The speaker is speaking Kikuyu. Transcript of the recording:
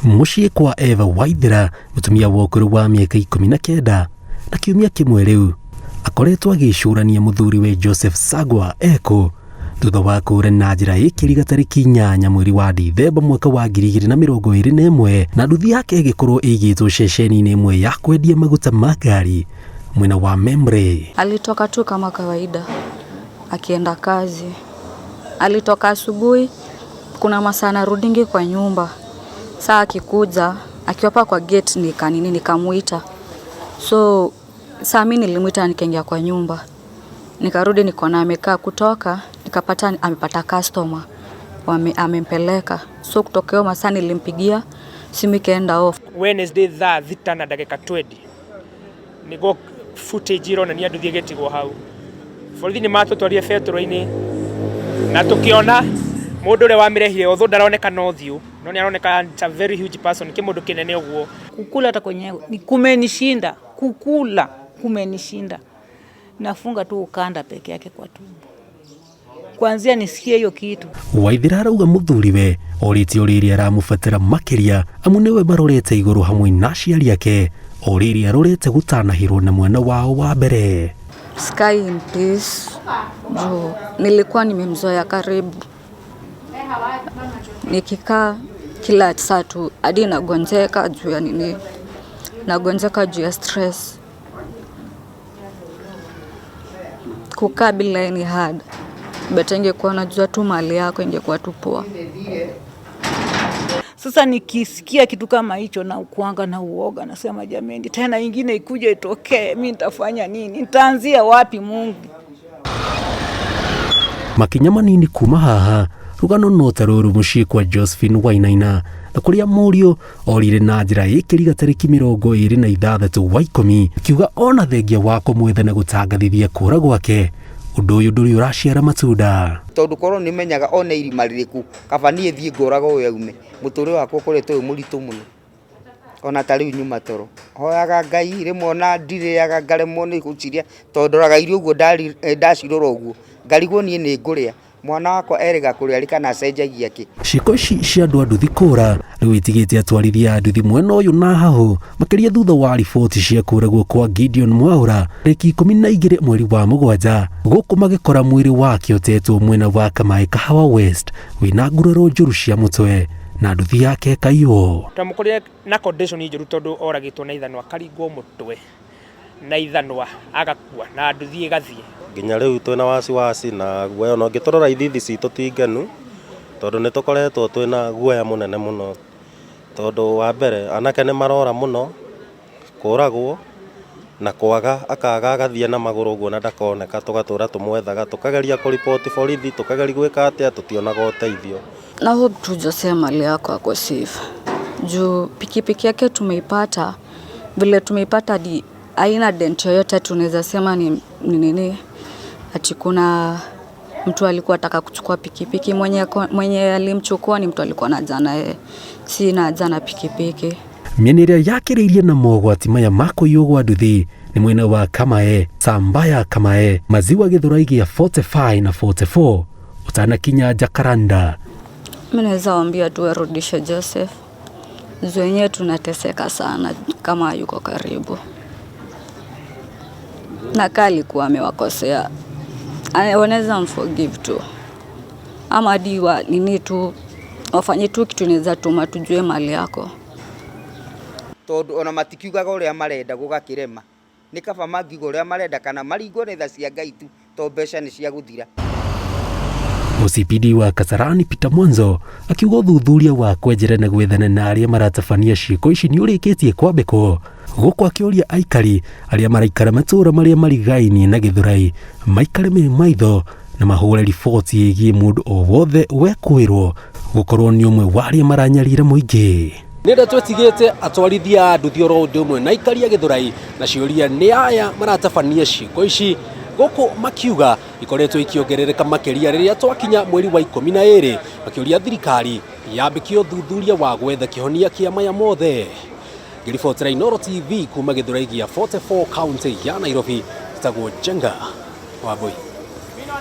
Mũciĩ kwa Eva Waithera, mũtumia wa ũkũrũ wa mĩaka 19 na kiumia kĩmwe rĩu akoretwo agĩcũrania mũthuriwe Joseph Sagwa ekũ thutha wa kũũra na njĩra ĩkĩriga tarĩki 8 mweri wa Dithemba mwaka wa 2021 na nduthi yake ĩgĩkorwo ĩigĩtwo ceceni-inĩ ĩmwe ya kwendia maguta ma ngari mwena wa Membre. Alitoka tu kama kawaida akienda kazi. Alitoka asubuhi, kuna masaa anarudingi kwa nyumba. Saa akikuja akiwa hapa kwa gate nikanini nikamuita. So saa mi nilimwita nikaingia kwa nyumba. Nikarudi nikaona amekaa kutoka, nikapata amepata customer amempeleka. So kutoka hiyo masaa nilimpigia simu ikaenda off. Wednesday thaa 6 na ndagĩka 20 nĩguo footage ironania nduthi ĩgĩtigwo hau. Borithi nĩ matũtwarire betũrũ-inĩ na tũkĩona mũndũ ũrĩa wamĩrehire, although ndaroneka ũthiũ, no nĩ aroneka it's a very huge person, kĩmũndũ kĩnene ũguo. Kukula hata kwenyewe ni kumenishinda, kukula kumenishinda. Nafunga tu ukanda peke yake kwa tumbo. Kuanzia nisikie hiyo kitu. Waithera arauga mũthuriwe orĩtie o rĩrĩa aramũbatara makĩria amu nĩwe marorete igũrũ hamwe na aciari ake o rĩrĩa arorete gũtanahĩrwo na mwana wao wa mbere. Sky in peace. Juu nilikuwa nimemzoea karibu. Nikikaa kila saa tu hadi nagonjeka juu ya nini? Nagonjeka juu ya stress. Kukaa bila yeye ni hard. But ingekuwa najua tu mali yako ingekuwa tu poa. Sasa nikisikia kitu kama hicho na kuanga na uoga, nasema jameni, tena ingine ikuje itokee, mimi nitafanya nini? Nitaanzia wapi Mungu? Makinya manini kuma haha rugano no ta rũrũ mũciĩ kwa Josephine Wainaina na kũrĩa mũriũ orire na njĩra ĩkĩriga tarĩki 26 wa 10 akiuga ona thengia wa kũmwetha na gũtangathithia kũra gwake ũndũ ũyũ ndũrĩ ũraciara matunda. Tondũ korwo nĩ menyaga one irima rĩrĩkũ kaba niĩ thiĩ ngũraga ũyũ aume, mũtũrĩre wakwa ũkoretwo wĩ mũritũ mũno. Ona ta rĩu nyuma toro hoyaga Ngai rĩmwe ona ndirĩaga ngaremwo nĩ gũciria tondũ ndoraga irio ũguo ndacirora ũguo ngarigwo niĩ nĩ ngũrĩa, mwana wakwa erĩga kũrĩa rĩ kana acenjagia kĩ. Ciĩko ici cia andũ a nduthi kũra rĩu itigĩte atwarithia a nduthi mwena ũyũ na hahũ makĩria thutha wa riboti cia kũragwo kwa Gideon Mwaũra tarĩki 12 mweri wa 7 gũkũ magĩkora mwĩrĩ wake ũtetwo mwena wa Kamaĩ Kahawa West wĩna nguraro njũru cia mũtwe na nduthi yake ĩkaiywo. Twamũkorire na condition njũru tondũ oragĩtwo na ithanwa, akaringwo mũtwe na ithanwa agakua na nduthi ĩgathiĩ. Nginya rĩu twĩna wasiwasi na guoya, ona ũngĩtũrora ithithi citũ ti ngenu tondũ nĩ tũkoretwo twĩna guoya mũnene mũno tondũ wa mbere anake nĩ marora mũno kũragwo na kwaga akaga agathiĩ na magũrũ ũguo na ndakoneka, tũgatũra tũmwethaga tũkageria kũriboti borithi tũkageria gwĩka atĩa tũtionaga ũteithio. Na hope tu Jose mali yako ako safe. Juu pikipiki yake tumeipata vile tumeipata di haina dent yoyote tunaweza sema ni nini ati kuna mtu alikuwa ataka kuchukua pikipiki, mwenye alimchukua ni mtu alikuwa na jana yeye, si na jana pikipiki. Mĩena ĩrĩa yakĩrĩirie na mogwati maya ma kũiywo gwa nduthi nĩ mwena wa Kamae, Sambaya Kamae, Maziwa Githurai gĩa 45 na 44 ũtanakinya Jacaranda. Mimi naweza waambia tu arudishe Joseph. Wenyewe tunateseka sana kama yuko karibu. Na kali alikuwa amewakosea, wanaweza mforgive tu. Ama hadi wa nini tu wafanye tu kitu inaweza tuma tujue mali yako. Tondũ ona matikiugaga ũrĩa marenda gũgakĩrema. Nĩ kaba mangiuga ũrĩa marenda kana maringwo nĩ tha cia Ngai tu tondũ mbeca nĩ cia gũthira. OCPD wa Kasarani Peter Mwanzo akiuga ũthuthuria wa kwenjera na gwethana na arĩa maratabania ciĩko ici nĩ ũrĩkĩtie kwambĩkwo gũkũ akĩũria aikari arĩa maraikara matũũra marĩa marigainie na Githurai maikare me maitho na mahũre riboti ĩgiĩ mũndũ o wothe wekwĩrwo gũkorwo nĩ ũmwe wa arĩa maranyarira mũingĩ. Nĩ ndeto ĩtigĩte atwarithia a nduthi oro ũndũ ũmwe na aikari a Githurai na ciũria nĩ aya maratabania ciĩko ici gũkũ makiuga ikoretwo ikĩongerereka makĩria rĩrĩa twakinya mweri wa 12 makĩũria thirikari yambĩkie ũthuthuria wa gwetha kĩhonia kĩa maya mothe. Ngĩribotera Inooro TV kuma Githurai gĩa 44 kaunti ya Nairobi, njĩtagwo Njenga Wambui.